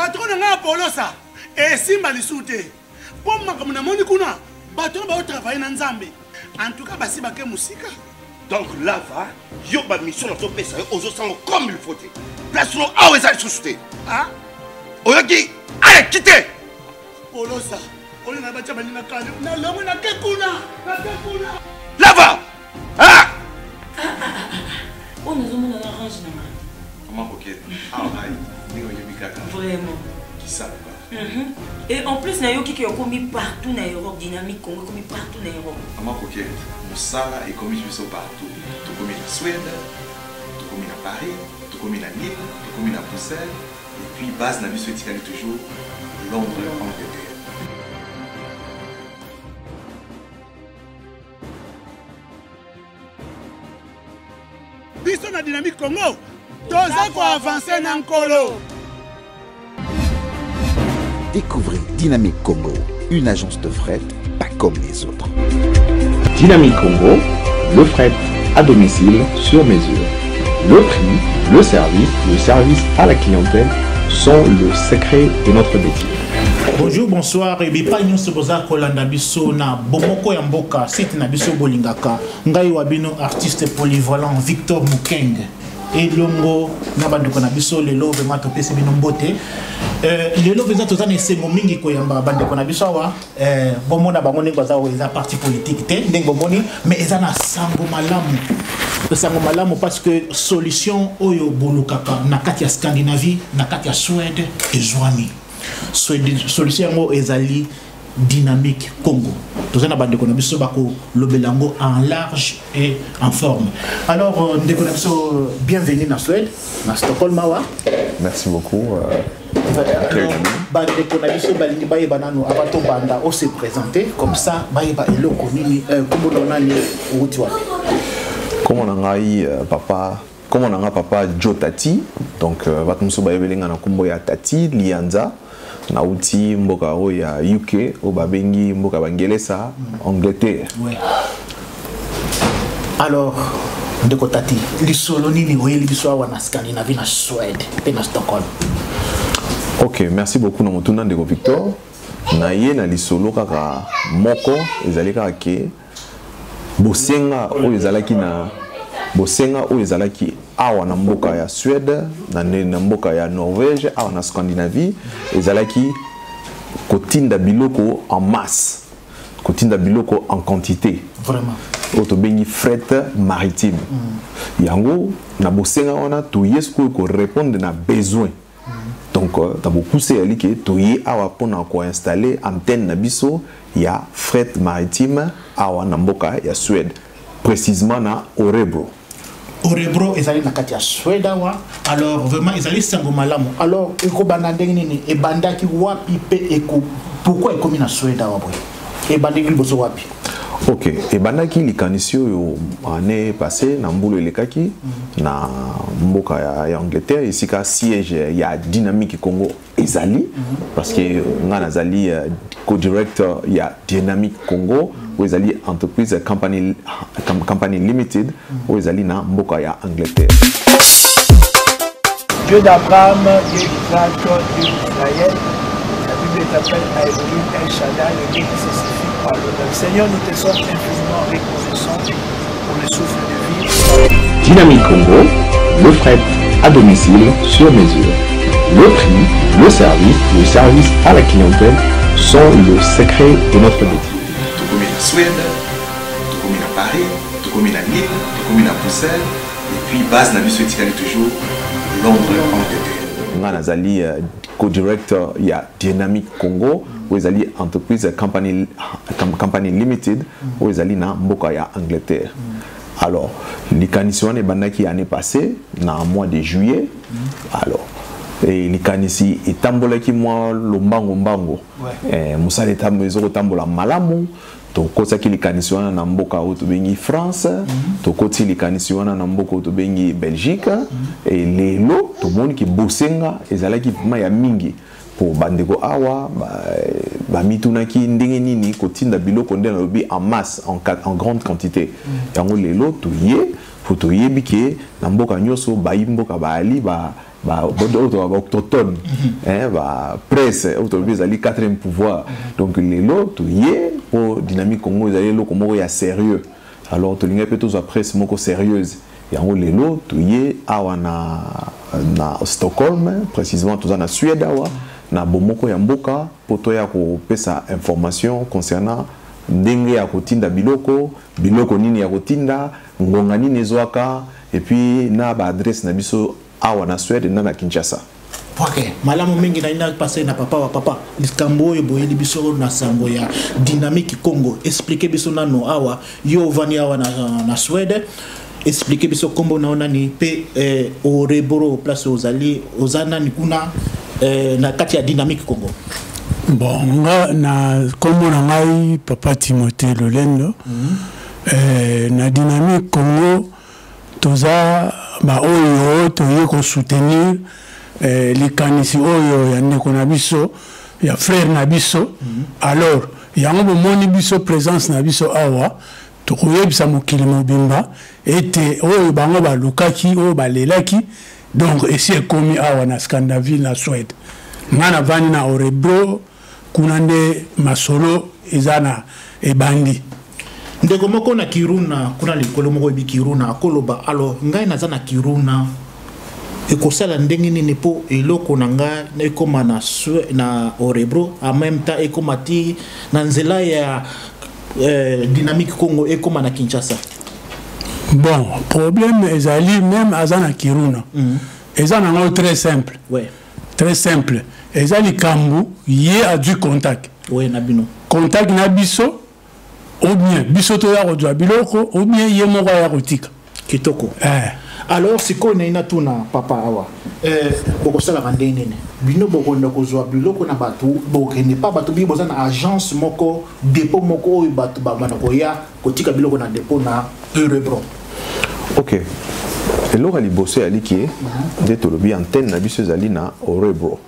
Patron na ngai ya polosa esimba lisusu te mpo makambo namoni kuna bato oyo baotravaille na Nzambe en tout cas basi bake mosika. Donc lava yo ba mission nazopesa yo ozosango comme il faut te. Place no awa eza lisusu te. Ah? Oyoki ale kite. Polosa olinga batya baninga kale na longo nake kuna nake kuna. Lava! Ah! Oyo nazomona na range na nga. Maman Coquette, awa ngai ndenge oyebi kaka. Vraiment. Kisalu kaka. Et en plus nayoki ke okomi partout na Europe, Dynamique Congo ekomi partout na Europe. Maman Coquette, mosala ekomi biso partout. Tokomi na Suède, tokomi na Paris, tokomi na Lille, tokomi na Bruxelles et puis base na biso etikali toujours Londres, Angleterre. Biso na Dynamique Congo toza ko avancer na nkolo. Découvrez Dynamique Congo, une agence de fret pas comme les autres. Dynamique Congo, le fret à domicile sur mesure. Le prix, le service, le service à la clientèle sont le secret de notre métier. Bonjour, bonsoir, et bipai nyonso boza kolanda biso na bomoko ya mboka site na biso bolingaka. Ngai wa bino artiste polyvalent Victor Mukeng elongo na bandeko na biso lelo vraiment topesi bino mbote. Lelo mpenza toza na esengo mingi koyamba bandeko na biso awa. Bomona bango ndenge baza oyo eza parti politique te ndenge bomoni, mais eza na sango malamu. Sango malamu parce que solution oyo bolukaka na kati ya Scandinavie, na kati ya Suède ezwami. Solution yango ezali Dynamique Congo. Toza na bandeko na biso bako lobela yango en large et en forme. Alors ndeko na biso, bienvenue na Suède, na Stockholm awa. Merci beaucoup. Alors, bandeko na biso balingi bayeba nanu avant tobanda o se présenter comme ça bayeba eloko nini, kombo na nani, outi wapi? Kombo na ngai papa, kombo na ngai papa Joe Tati. Donc bato mosusu bayebeli ngai na kombo ya Tati Lianza. Nauti mboka oyo ya UK oyo babengi mboka bangelesa, Angleterre. Ouais. Alors ndeko Tati, lisolo nini oyeli biso awa na Scandinavie, na Suède pe na Stockholm? Ok, merci beaucoup na motuna ndeko Victor. Na ye na lisolo kaka moko ezali kaka ke bosenga oyo ezalaki na bosenga oyo ezalaki awa na mboka ya Suède, na mboka ya Norvège, awa na Scandinavie, ezalaki kotinda biloko en masse, kotinda biloko en quantité. Vraiment. Oyo tobengi fret maritime. Yango na bosenga wana toye sikoyo ko répondre na besoin. Donc na bokuse ya like toye awa mpona ko installer antenne na biso ya fret maritime awa na mboka ya Suède, précisément na Örebro. Örebro ezali na kati ya Suède awa. Alors vraiment ezali sango malamu. Alors ekobanda ndenge nini? Ebandaki wapi pe eko, pourquoi ekomi na Suède awa boye? Ebandaki liboso wapi? Ok, ebandaki likanisi oyo année passée na mbulu elekaki na mboka ya Angleterre, esika siège ya Dynamique Congo ezali, parce que nga nazali co-directeur ya Dynamique Congo oyo ezali entreprise company limited oyo ezali na mboka ya Angleterre. Dieu d'Abraham, Dieu d'Isaac, Dieu d'Israël, la Bible t'appelle Elohim El Shaddai, le Dieu qui se suffit par lui-même. Seigneur, nous te sommes infiniment reconnaissants pour le souffle de vie. Dynamique Congo, le fret à domicile sur mesure. Le prix, le service, le service à la clientèle sont le secret de notre métier. Tokomi na Suède, tokomi na Paris, tokomi na Lille, tokomi na Bruxelles, et puis base na biso etikali toujours Londres, Angleterre. Nga nazali co-directeur ya Dynamique Congo oyo ezali entreprise company limited oyo ezali na mboka ya Angleterre. Alors likanisi wana ebandaki année passée na mois de juillet. Alors et likanisi etambolaki mwa lombango mbango. Mosala ezokotambola malamu. Tokotaki likanisi wana na mboka oyo tobengi France, tokoti likanisi wana na mboka oyo tobengi Belgique. Et lelo tomoni ki bosenga ezalaki vraiment ya mingi po bandeko awa bamitunaki ndenge nini kotinda biloko nde nalobi en masse, en grande quantité. Yango lelo toye po toyebi ke na mboka nyonso bayi mboka baali ba Oyo toba baautochtone, bapresse oyo tolobi ezali quatrième pouvoir. Donc lelo toye mpo Dynamique Congo ezali eloko moko ya sérieux. Alors tolingai mpe tozwa presse moko sérieuse. Yango lelo toye awa na Stockholm, précisément toza na Suède awa na bomoko ya mboka, mpo toya kopesa information concernant ndenge ya kotinda biloko, biloko nini ya kotinda, ngonga nini ezwaka, et puis na baadresse na biso awa na Suède na Kinshasa. Ok, malamu mingi. Na ina passe na papa wa papa. Likambo oyo boyeli biso na sango ya Dynamique Congo, explique biso nano awa. Yo ovandi awa na Suède, explique biso nkombo na yo nani, mpe Örebro, place ozali, oza nani kuna na kati ya Dynamique Congo? Bon, nga na nkombo na ngai papa Timothée Lolendo. Na Dynamique Congo toza baoyo toye kosoutenir likanisi oyo ya ndeko na biso, ya frère na biso. Alors yango bomoni biso, présence na biso awa, tokoyebisa mokili mobimba ete oyo bango balukaki, oyo balelaki, donc esi ekomi awa na Scandinavie, na Suède. Nga navandi na Örebro, kuna nde masolo eza na ebandi. Ndeko moko na Kiruna kuna likolo moko oyebi Kiruna, akoloba: alors ngai naza na Kiruna, ekosala ndenge nini mpo eloko na ngai ekóma na Örebro, en même temps ekóma ti na nzela ya Dynamique Congo, ekóma na Kinshasa? Bon, problème ezali, même aza na Kiruna, eza nango très simple. Très simple, eza likambo ye azwi contact. Ouais, na bino. Contact na biso, ou bien biso toya kozwa biloko, ou bien ye moko aya kotika. Kitoko. Eh. Alors sikoyo nayi natuna papa awa, bokosalaka ndenge nini? Bino bokonda kozwa biloko na bato, bokende pa bato, bino boza na agence moko, dépôt moko oyo bato babanda koya kotika biloko na dépôt na Örebro? Ok, eloko ya liboso eyali ke nde tolobi antenne na biso ezali na Örebro.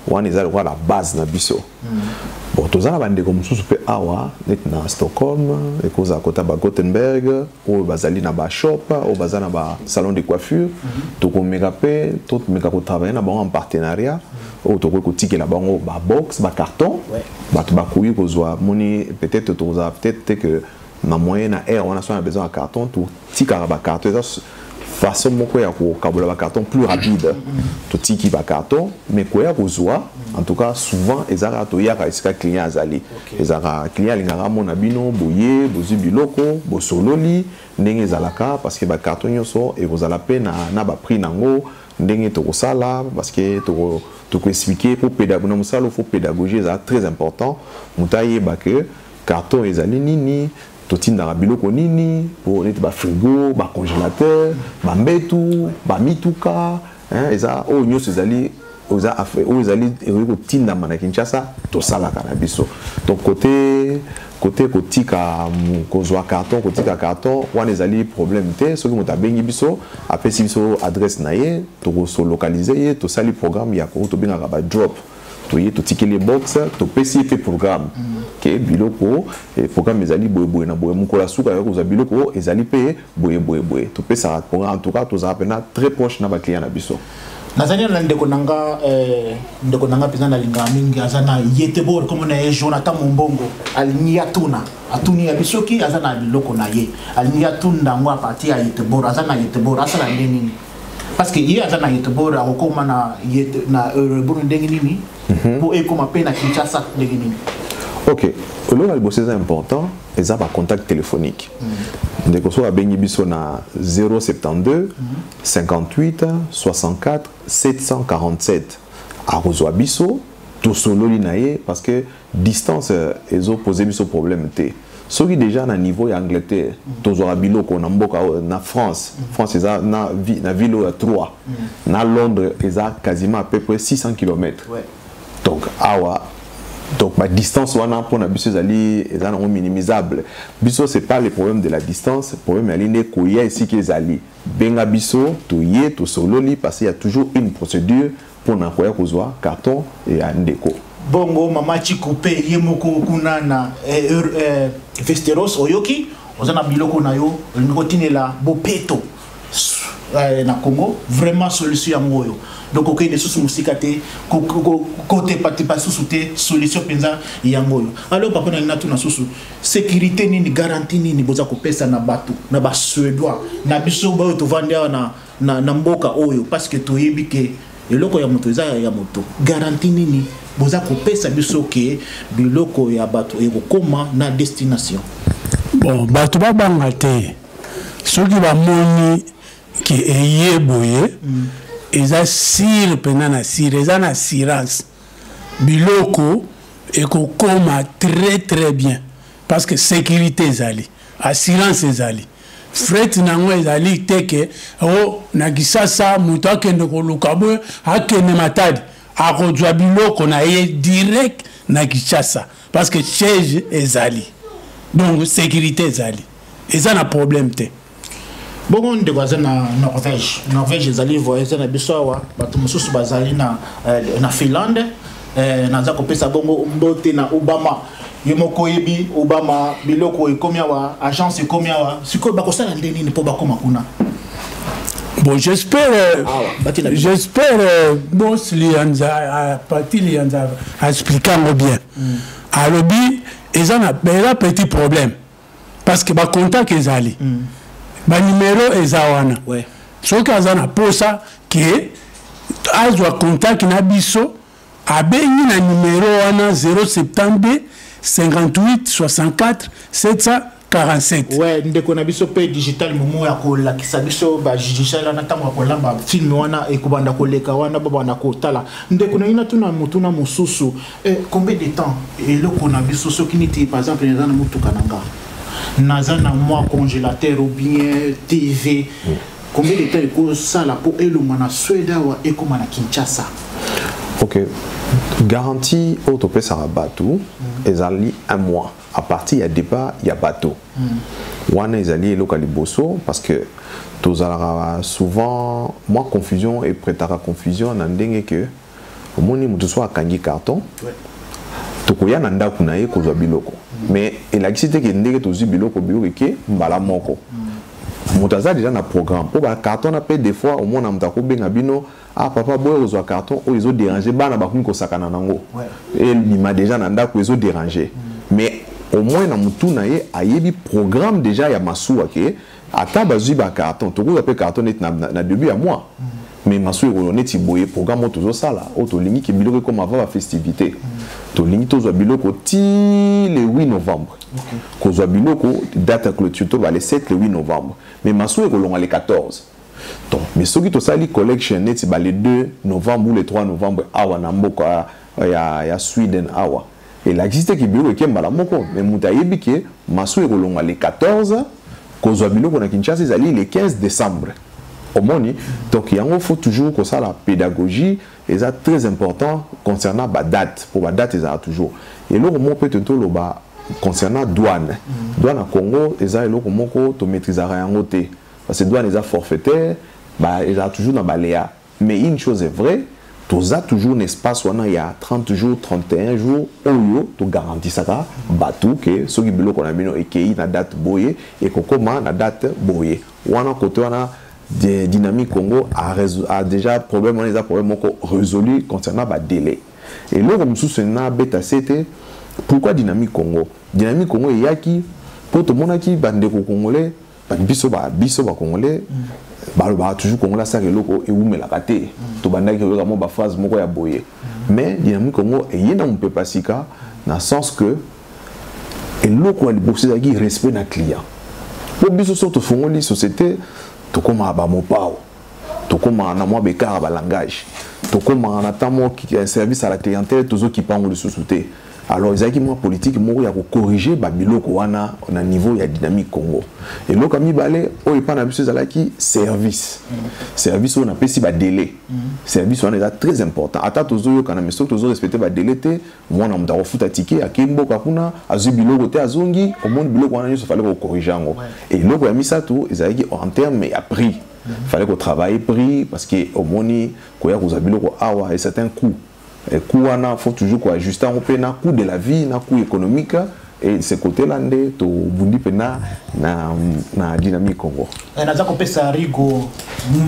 Wana eza lokola la base na biso. Bon, toza na bandeko mosusu mpe awa neti na Stockholm, ekozala kota ba Gothenburg, oyo bazali na bashop, oyo baza na basalon de coiffure. Tokomeka mpe tomeka kotravaille na bango en partenariat, oyo tokoki kotikela bango babox, bacarton, bato bakoki kozwa. Moni peut-être tokozala peut-être te que na moyen na aire wana, so na besoin ya carton, totikaka bacarton. Eza façon moko ya kokabola bacarton plus rapide. Totiki bacarton, mais koya kozwa, en tout cas souvent ezalaka toyaka esika client azali. Ezalaka client alingaka amona bino, boye bozwi biloko, bosololi ndenge ezalaka, parce que bacarton nyonso ekozala mpe na baprix nango, ndenge tokosala, parce que tokoexplique po na mosala faut pédagogie ezala très important, moto ayeba ke carton ezali nini, totindaka biloko nini, po neti bafrigo, bacongélateur, bambetu, bamituka, eza oyo nyonso ezali oyo ezali ekoki kotindama na Kinshasa, tosalaka na biso. Donc côté kotika, kozwa carton, kotika carton wana ezali problème te. Soki moto abengi biso, apesi biso adresse na ye, tokosolocalize ye, tosali programme ya tobengaka badrop. Toye, totikeli box, topesi ye mpe programme ke biloko, programme ezali boyeboye na boye, mokolo ya suka ya kozwa biloko ezali mpe boye boye boye. Topesaka programme. En tout cas tozala mpena très proche na baclient na biso. Nazali na ndeko na nga, ndeko na nga mpenza nalingaka mingi, aza na Göteborg, kombo na ye Jonathan Mombongo. Alingi atuna, atuni yabi soki aza na biloko na ye, alingi atunda yango à partir ya Göteborg, aza na Göteborg, asala nde nini? Parce que ye aza na Göteborg, akokoma na Örebro ndenge nini mpo ekoma mpe na Kinshasa ndenge nini? Ok, eloko ya liboso eza important, eza bacontact téléphonique. Ndeko soki abengi biso na 072 58 64 747, akozwa biso, tosololi na ye, parce que distance ezopose biso problème te. Soki déjà na niveau ya Angleterre, tozwaka biloko na mboka na France. France eza na ville oyo ya 3 na Londres, eza quasiment à peu près 600 km. Donc awa, donc badistance wana mpona biso ezali, eza nango minimisable. Biso c'est pas le problème de la distance, problème ezali nde koya esika ezali. Benga biso, toye, tosololi, parce qu'il y a toujours une procédure mpona koya kozwa carton ya ndeko. Bongo mama Chiku mpe ye moko kuna na Västerås, oyoki, oza na biloko na yo, olingi kotinela bopeto. na Congo, vraiment solution yango oyo. Donc okende lisusu mosika te, kotepatepa susu te, solution mpenza yango oyo. Alors papa, nalingi natuna susu, sécurité nini, garantie nini boza kopesa na bato, na Basuédois na biso baoyo tovandi awa na mboka oyo? Parce que toyebi ke eloko ya moto eza ya moto. Garantie nini boza kopesa biso ke biloko ya bato ekokóma na destination? Bon, bato babanga te. Soki bamoni ke eye boye, eza sûr mpenza na sûr, eza na assurance, biloko ekokóma très très bien, parce que sécurité ezali, assurance ezali, fret nango ezali te ke o na Kisasa moto akende koluka boye, akende Matadi, akozwa biloko na ye direct na Kinshasa, parce que siège ezali. Donc sécurité ezali, eza na problème te. Bongo ndeko aza na Norvège, Norvège ezali voisin na biso awa, bato mosusu bazali na Finlande, naza kopesa bongo mbote na Obama ye moko. Oyebi Obama, biloko ekomi awa, agence ekomi awa, sikoyo bakosala nde nini mpo bakóma kuna? Bon, j'espère boss Lianza, parti Lianza expliqué yango bien. Alobi eza na eza petit problème, parce que bacontact ezali, banimero eza wana. Soki aza na posa ke azwa contact na biso, abengi na nimero wana, 072 58 64 747. Ouais, ndeko na biso mpe digital momo ya kolakisa biso badigital wana, ntango ya kolamba film wana ekobanda koleka wana, babanda kotala. Ndeko na ye, natuna motuna mosusu, combien de temps eloko na biso, soki neti par exemple eza na motuka na nga, naza na mwa congélateur ou bien TV, combien de temps ekosala mpo elongwa na Swede awa, ekóma na Kinshasa? Ok, garantie oyo topesaka bato ezali un mois à partir ya départ ya bateau. Wana ezali eloko ya liboso, parce que tozalaka souvent mwa confusion, epretaka confusion na ndenge ke omoni moto so akangi carton, tokoya na ndako na ye kozwa biloko, mais elakisi te ke ndenge tozwi biloko, biloko eke mbala moko. Moto aza déjà na programme mpo bacarton na mpe des fois omona moto akobenga bino: "Ah papa, boye kozwa carton oyo, ezodérange bana, bakomi kosakana nango, ebima déjà na ndako, ezodérange." Mais au moins na motu na ye ayebi programme déjà ya masuwa ke ata bazwi bacarton, tokozwa mpe carton neti na début ya mois, mais masuwa ekoyo neti boye. Programme oyo tozosala, oyo tolingi ke biloko ekoma avant bafestivité, tolingi tozwa biloko ti le 8 novembre. Kozwa biloko, date ya clôture to ba le 7, le 8 novembre, mais masuwa ekolonga le 14. Donc, mais soki tosali collection neti ba le 2 novembre ou le 3 novembre awa na mboka ya Sweden awa, elakisi te ke biloko eke mbala moko, mais moto ayebi ke masuwa ekolonga le 14, kozwa biloko na Kinshasa ezali le 15 décembre. Omoni? Donc yango, faut toujours kosala pédagogie, eza très important concernant badate, po badate ezala toujours eloko moko. Mpe toloba concernant douane. Douane na Congo eza eloko moko tomaîtrisaka yango te, parce que douane eza forfaitaire, ezala toujours na baléa. Mais une chose est vraie, toza toujours na espace wana ya 30 jours, 31 jours oyo togarantisaka bato ke soki biloko na bino ekei na date boye, ekokóma na date boye. Wana kote wana, Dynamique Congo a déjà problème wana, eza problème moko résolu concernant badélai. Eloko mosusu na beta se te, pourquoi Dynamique Congo? Dynamique Congo eyaki mpo tomonaki bandeko congolais, biso bacongolais, balobaka toujours Congolais asalaka eloko ewumelaka te. Tobandaki koyoka mwa baphrase moko ya boye. Mais Dynamique Congo eye na mopepa sika, na sens que eloko ya liboso ezalaki respect na client, mpo biso so tofungoli société, tokomaka bamopao, tokomaka na mwa bekara ya balangage, tokomaka na temps moko service à la clientèle tozokipa yango lisusu te. Alors ezalaki mwa politique moko ya kocorriger babiloko wana na niveau ya Dynamique Congo. Eloko ya mibale oyo epai na biso ezalaki service. Service oyo napesi badélai, service wana eza très important. Ata tozoyokana, mais soki tozorespecte badélai te, mwana moto akofuta ticket, akei mboka kuna, azwi biloko te, azongi. Omoni, biloko wana nyonso fallait kocorriger yango. Eloko ya misato ezalaki en terme ya prix, fallait kotravailler prix, parce que omoni, koya kozwa biloko awa et certain coût, coût wana faut toujours koajuste yango mpe na coût de la vie, na coût économique. Et ce côté là nde tobundi mpena na Dynamique Congo. Naza kopesa Rigo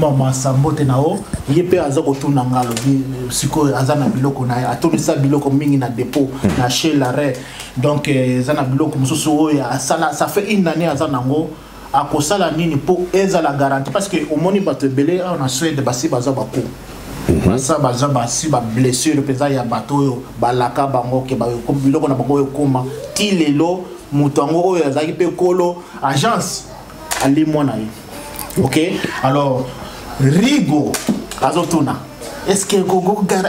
Mama mbote na o ye mpe aza kotuna nga, alobi sikoyo aza na biloko na ye, atondisa biloko mingi na dépôt na chez l'arrêt. Donc eza na biloko mosusu oyo asala, ça fait une année aza nango. Akosala nini mpo ezala garantie? Parce que omoni bato ebele awa na Suède basi baza bako basa baza basi bablessure mpenza ya bato oyo balaka bango ke biloko na bango oyo ekóma ti lelo, moto yango oyo azalaki mpe kolo agence alimwa na ye. Ok, alors Rigo azotuna: est ce que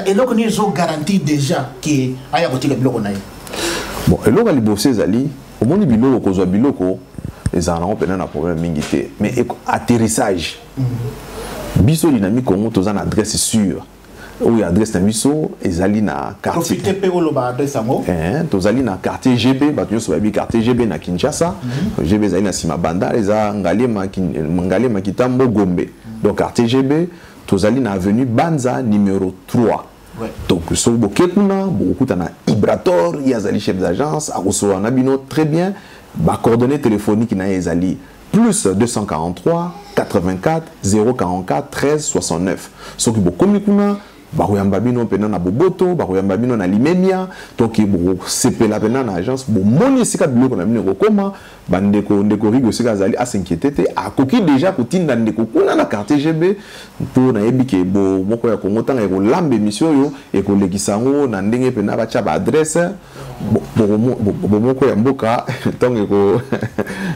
eloko nini ezogarantir déjà ke aya kotika biloko na ye? Bon, eloko ya liboso ezali, omoni, biloko, kozwa biloko ezala nango mpena na problème mingi te, mais atterrissage, biso Dynamique Congo toza na adresse sûre. Oyo adresse na biso ezali na quartier mpe oloba adresse yango. Tozali na quartier GB. Bato nyonso bayebi quartier GB na Kinshasa. GB ezali na nsima Bandal, eza Ngaliema, Ngaliema, Kitambo, Gombe. Donc quartier GB, tozali na avenue Banza numéro 3. Donc soki boke kuna, bokokuta na Ibrator, ye azali chef d'agence, akosolola na bino très bien. Bacoordonnées téléphonique na ye ezali plus 243 84 044 13 69. Soki bokomi kuna, bakoyamba bino mpena na boboto, bakoyamba bino na limemia. Donc bokosepela mpena na agence, bomoni esika biloko na bino ekokoma. Bandeko, ndeko Rigo esika azali as'inquiéter te, akoki déjà kotinda ndeko kuna na quartier GB, mpo nayebi ke bo moko ya Kongo, ntango ekolamba émission oyo, ekolekisa yango na ndenge mpena batya baadresse. Bomoko ya mboka, ntango eko,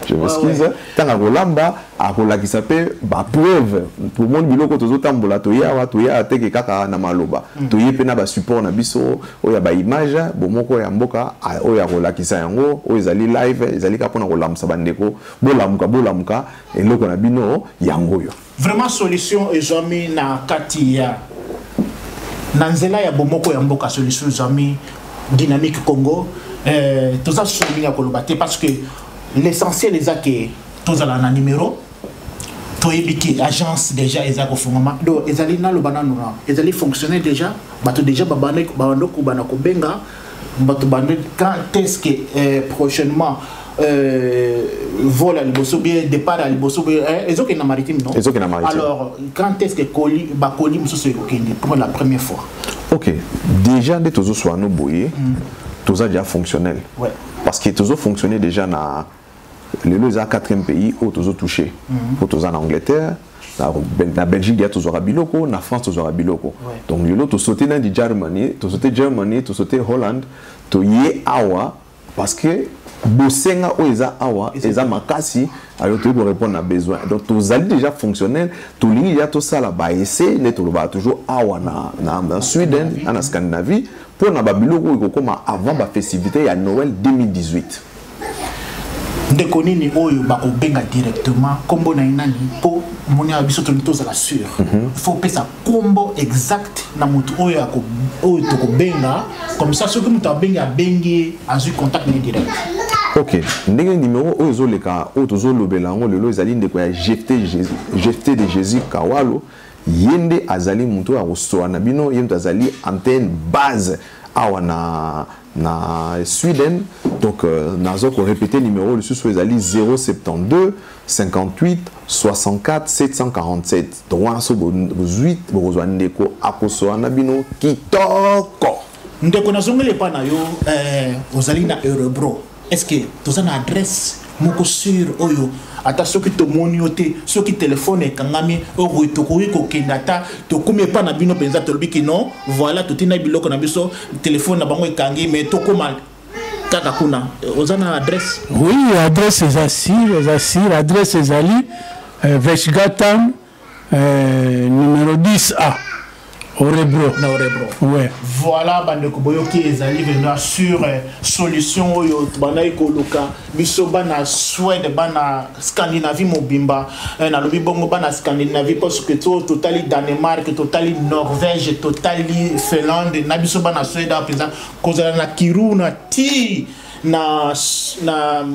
je m'excuse, ntango akolamba, akolakisa mpe bapreuve. Tomoni biloko tozotambola, toye awa, toye teke kaka na maloba, toye mpe na basupport na biso oyo ya baimage. Bomoko ya mboka oyo akolakisa yango, oyo ezali live, ezali kaka mpona kolamusa bandeko. Bolamuka, bolamuka, eloko na bino yango oyo. Vraiment, solution ezwami na kati ya na nzela ya bomoko ya mboka. Solution ezwami Dynamique Congo. Toza susu mingi ya koloba te, parce que l'essentiel eza ke tozala na numéro, toyebi ke agence déjà eza kofungama. Donc ezali, naloba nanu na ezali fonctionner déjà, bato déjà babanda kobanda kobenga bato bande. Quand est-ce que prochainement vol ya liboso bien, départ ya liboso bien, ezokende na maritime, non? Ezokende na maritime. Alors quand est-ce que colis, bacolis mosusu ekokende pour la première fois? Ok, déjà nde tozoswa no boye, toza déjà fonctionnel, parce que tozofonctionner déjà na lelo eza quatrième pays oyo tozotouche, po toza na Angleterre, na Belgique ya tozwaka biloko, na France tozwaka biloko. Donc lelo tosaute nandi Germany, tosaute Germany, tosaute Hollande, toye awa, parce que bosenga oyo eza awa eza makasi. Alors toyei korépondre na besoin. Donc tozali déjà fonctionnel. Tolingi déjà tosala baessai nde tolobaka toujours awa na Sweden na Scandinavie, mpo na babiloko oyo ekokóma avant bafestivité ya Noël 2018. Ndeko nini oyo bakobenga directement, nkombo na ye nani? Mpo moni ya biso tolingi tozala sûr, faut opesa nkombo exact na motu oyo oyo tokobenga. Comme ça soki moto abengi, abengi ye, azwi contact na ye direct. Ok, ndenge numéro oyo ezoleka, oyo tozolobela yango lelo, ezali ndeko ya Jefte de Jésus Kawalo. Ye nde azali moto oyo akosola na bino. Ye moto azali antenne base awa na Sweden. Donc naza korépéter numéro lisusu, ezali 072 58 64 747. Donc wana so bozwi, bokozwa ndeko, akosola na bino kitoko. Ndeko, nazongeli epa na yo. Ozali na Örebro. Est ce que toza na adresse moko sur oyo ata soki tomoni yo te, soki telefone ekangami, oyo tokoki kokende, ata tokomi epa na bino mpenza, tolobi ki non, voilà, totina biloko na biso, telefone na bango ekangi, mais tokóma kaka kuna, oza na adresse? Oui, adresse eza sûr, eza sûr. Adresse ezali Veshgatan numéro 10 A, Örebro. Na Örebro. Ouais. Voilà, bandeko, boyoki, ezali vraiment sur solution oyo bandaki koluka biso bana Suède, bana Scandinavie mobimba. Nalobi bongo bana Scandinavie parce que to totali Danemark, totali Norvège, totali Finlande, na biso bana Suède awa mpenza, kozala na Kiruna ti na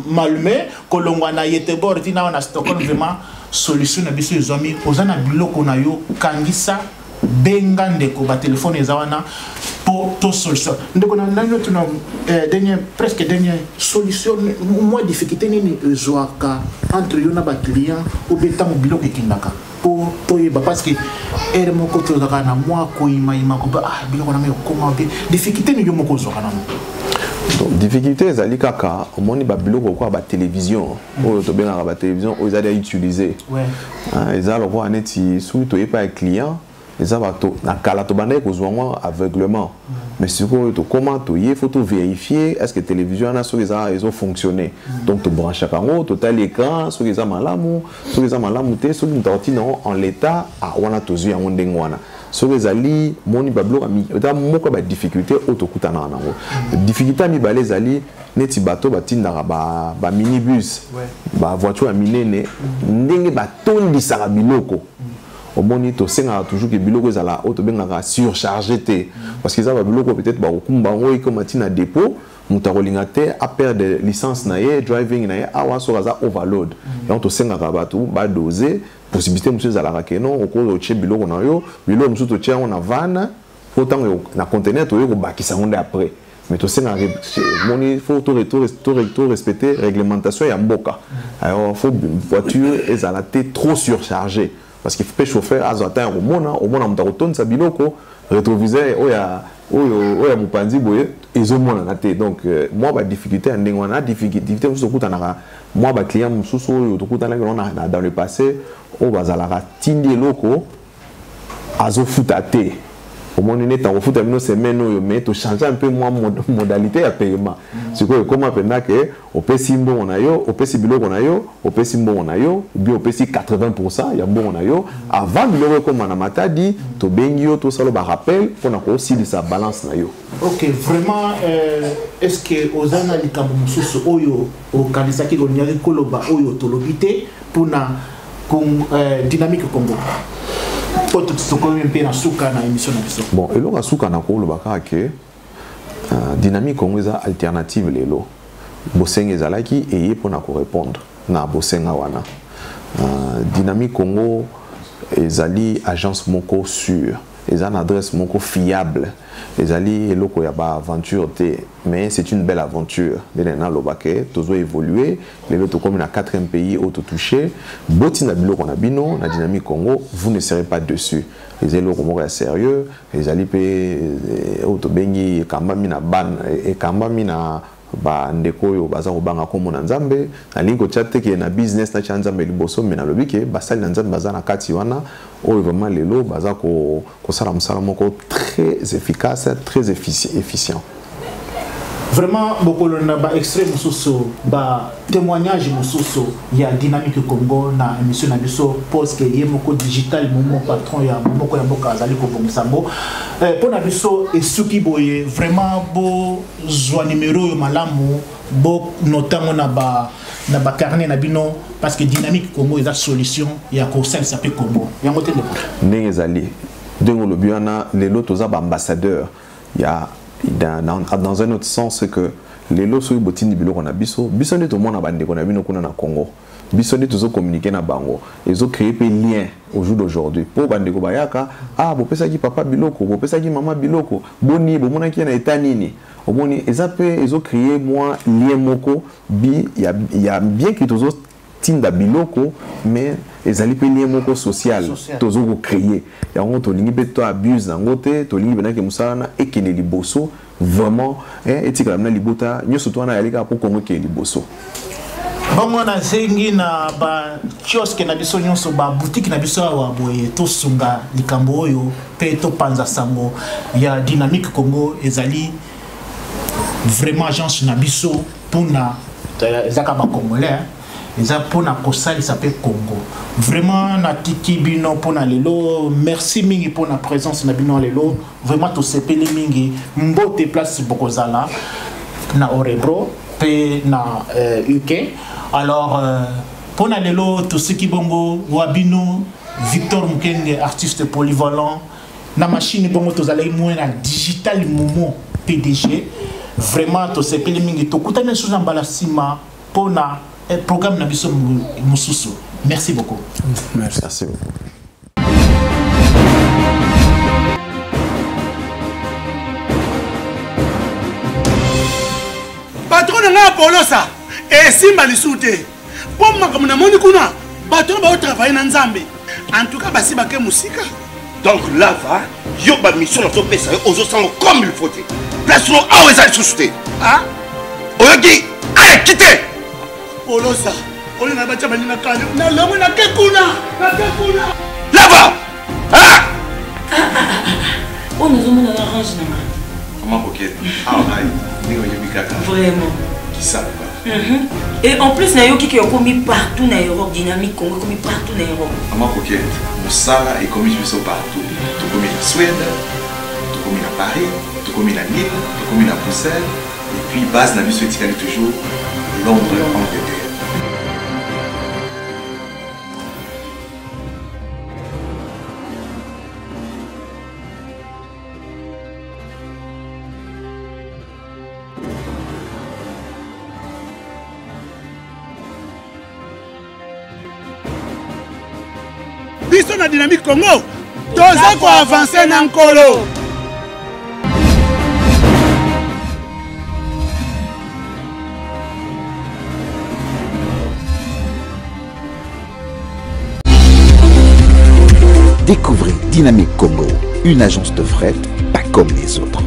Malmö, kolongwa na Göteborg ti na Stockholm. Vraiment, solution na biso ezwami. Oza na biloko na yo, kangisa, benga ndeko, batelefone eza wana. Mpo to solution ndeko na nani tuna eh, dernier presque dernier solution mwa difficulté nini ezwaka entre yo na baclient ou bien ntango biloko ekendaka mpo toyeba parce que ere moko tozalaka na mwa koyimayima koba ah, biloko nanga ekokoma te difficulté nini yo moko ozwaka nano? Donc difficulté ezali kaka omoni babiloko lokola batelevizio oyo tobengaka batelevizio oyo ezali ya utiliser, eza lokola neti soki toyepa ya client eza bato na kala tobandaki kozwa yango aveuglement, mais sikoyo tokóma toye faut tovérifier est ce que télévision wana soki eza ezofonctionne. Donc tobranchaka yango, totali écran soki eza malamu, soki eza malamu te, soki moto akotinda yango en l'état, ah, wana tozwi yango ndenge wana. Soki ezali moni babiloko eza moko ya badifficulté oyo tokutanaka nango. Difficulté ya mibale ezali neti bato batindaka baminibus, bavoiture ya minene, ndenge batondisaka biloko. Omoni, tosengaka toujours ke biloko ezala oyo tobengaka surchargé te, parce que eza babiloko peut-être bakokumba yango ekoma ntina dépôt, moto akolinga te aperdre licence na ye, driving na ye awa soki aza overload. Yango tosengaka bato badose. Possibilité mosusu ezalaka ke non, okoki otie biloko na yo, biloko mosusu totie yango na van po ntango na conteneur toyei kobakisa yango nde après. Mais tosengaka, moni, faut to respecter réglementation ya mboka. Alors faut voiture ezala te trop surchargé, parce que mpe chauffeur azwa temps ya komona. Omona moto akotondisa biloko, rétroviseur oyo ya oyo ya mopanzi boye ezomonana te. Donc mwa badifficulté ya ndenge wana, difficulté mosusu tokutanaka, mwa baclient mosusu oyo tokutanaki na dans le passé oyo bazalaka tindi eloko azofuta te. Omoni neti akofuta bino semaine oyo, mais tochange un peu mwa modalité ya paiement. Sikoyo ekóma mpenza ke opesi mbongo na yo, opesi biloko na yo, opesi mbongo na yo, ou bien opesi 80 ya mbongo na yo avant biloko ekóma na Matadi, tobengi yo, tosala barappel mpona kosilisa balance na yo. Ok, vraiment, est ce que oza na likambo mosusu oyo okanisaki olingaki koloba oyo tolobi te mpona Dynamique Congo, po tokomi mpe na suka na émission na biso? Bon, eloko ya suka na koloba kaka ke Dynamique Congo eza alternative. Lelo bosenga ezalaki eye mpona korépondre na bosenga wana. Dynamique Congo ezali agence moko sûre, eza na adresse moko fiable, ezali eloko ya baaventure te, mais c'est une belle aventure. Ndenge naloba ke tozo évoluer, lelo tokomi na quatrième pays oyo totouche. Botinda biloko na bino na Dynamique Congo, vous ne serez pas dessus. Eza eloko moko ya sérieux, ezali mpe oyo tobengi ekambami na bana, ekambami na bandeko oyo baza kobanga nkombo na Nzambe. Nalingi kotia te ke na business natia Nzambe liboso, me nalobi ke basali na Nzambe baza na kati wana oyo vraiment lelo baza kosala mosala moko très efficace, très efficient. Vraiment, bokolanda baextrait mosusu, batémoignage mosusu ya Dynamique Congo na émission na biso poske ye moko digital momo patron ya moko ya mboka azali kobongisa yango mpo na biso. Esuki boye. Vraiment, bozwa numero oyo malamu, bonota yango na ba na bacarnet na bino, parce que Dynamique Congo eza solution ya kosalisa mpe Congo yango te, ndeko. Ndenge ezali, ndenge olobi wana, lelo toza baambassadeur ya dans un autre sens que lelo soki botindi biloko na biso, biso nde tomona bandeko na bino kuna na Congo, biso nde tozocommuniquer na bango, ezocréer mpe lien au jour d'aujourd'hui mpo bandeko bayaka: ah, bopesaki papa biloko, bopesaki mama biloko, boni bomonaki ye na eta nini? Omoni, eza mpe ezocréer mwa lien moko bi ya bien ke tozotinda biloko, mais ezali mpe lien moko social tozo kocréer yango. Tolingi mpe to abuse yango te, tolingi mpenaki mosala na ekende liboso vraiment, etikala na libota nyonso to wana yali kaka mpo Kongo ekende liboso. Bongo nasengi na bakiosque na biso nyonso, baboutique na biso awa boye, tosunga likambo oyo mpe topanza sango ya Dynamique Congo. Ezali vraiment agence na biso mpona ezaka bacongolais, eza mpona kosalisa mpe Congo. Vraiment, natiki bino mpona lelo. Merci mingi mpona présence na bino lelo. Vraiment, tosepeli mingi. Mbote place bokozala na Orebro mpe na UK. Alors mpona lelo tosuki bongo. Wa bino Victor Mukenge, artiste polyvalent na machine. Bongo tozalaki mwe na digital momo PDG. Vraiment, tosepeli mingi. Tokutani lisusu na mbala nsima mpona programme na biso mosusu. Merci beaucoup. Merci, merci beaucoup. na ngai ya polosa esimba lisusu te mpo makambo namoni kuna bato na baotravaille na nzambe en tout cas basi bake mosika. Donc lava yo bamission nazopesa yo ozosango comme il faut te. Place no awa eza lisusu te. Oyoki? Aye kite polosa oyo na batya baninga kale nalongwe nake kuna, nake kuna. Lava. Oyo nazomona na range na nga. Mama Coquette, awa ngai ndenge oyebi kaka. Vraiment. Kisalu kaka. Et en plus nayoki ke okomi partout na Europe, Dynamique Congo ekomi partout na Europe. Mama Coquette, mosala ekomi biso partout. Tokomi na Suède, tokomi na Paris, tokomi na Lille, tokomi na Bruxelles, et puis base na biso etikali toujours Londres, Angleterre. Biso na Dynamique Congo toza koavanse na nkolo. Découvrez Dynamique Congo, une agence de fret pas comme les autres.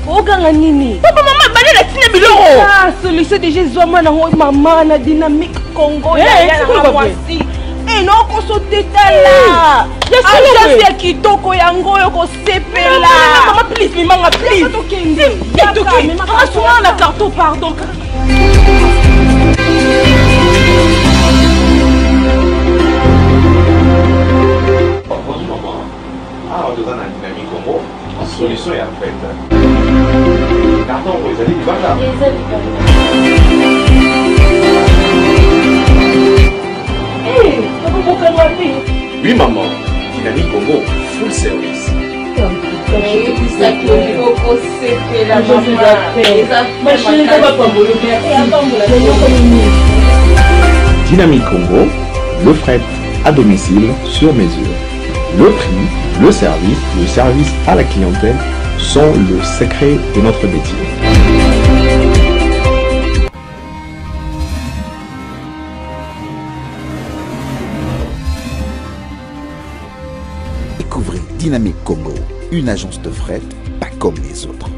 Oganga nini? Papa, mama balela tina biloko. Ah, solution déjà ezwama nango mama na Dynamique Congo. Eh, ya tikolo na ba mwasi e nokoso te, tala agence ya kitoko yango oyo kosepela. Mama, please, mimanga, please. Tokende. Toke asunga na carton, pardon. Bonjour maman. Awa toza na Dynamique Congo, solution ya fret. Carton oyo ezali libanda. Eza libanda. Papa Bokano wapi? Oui maman, Dynamique Congo, full service. Oyebisaki okosepela mama. Eza bapambolo. Dynamique Congo, le fret à domicile sur mesure. Le prix, le service, le service à la clientèle sont le secret de notre métier. Découvrez Dynamique Congo, une agence de fret pas comme les autres.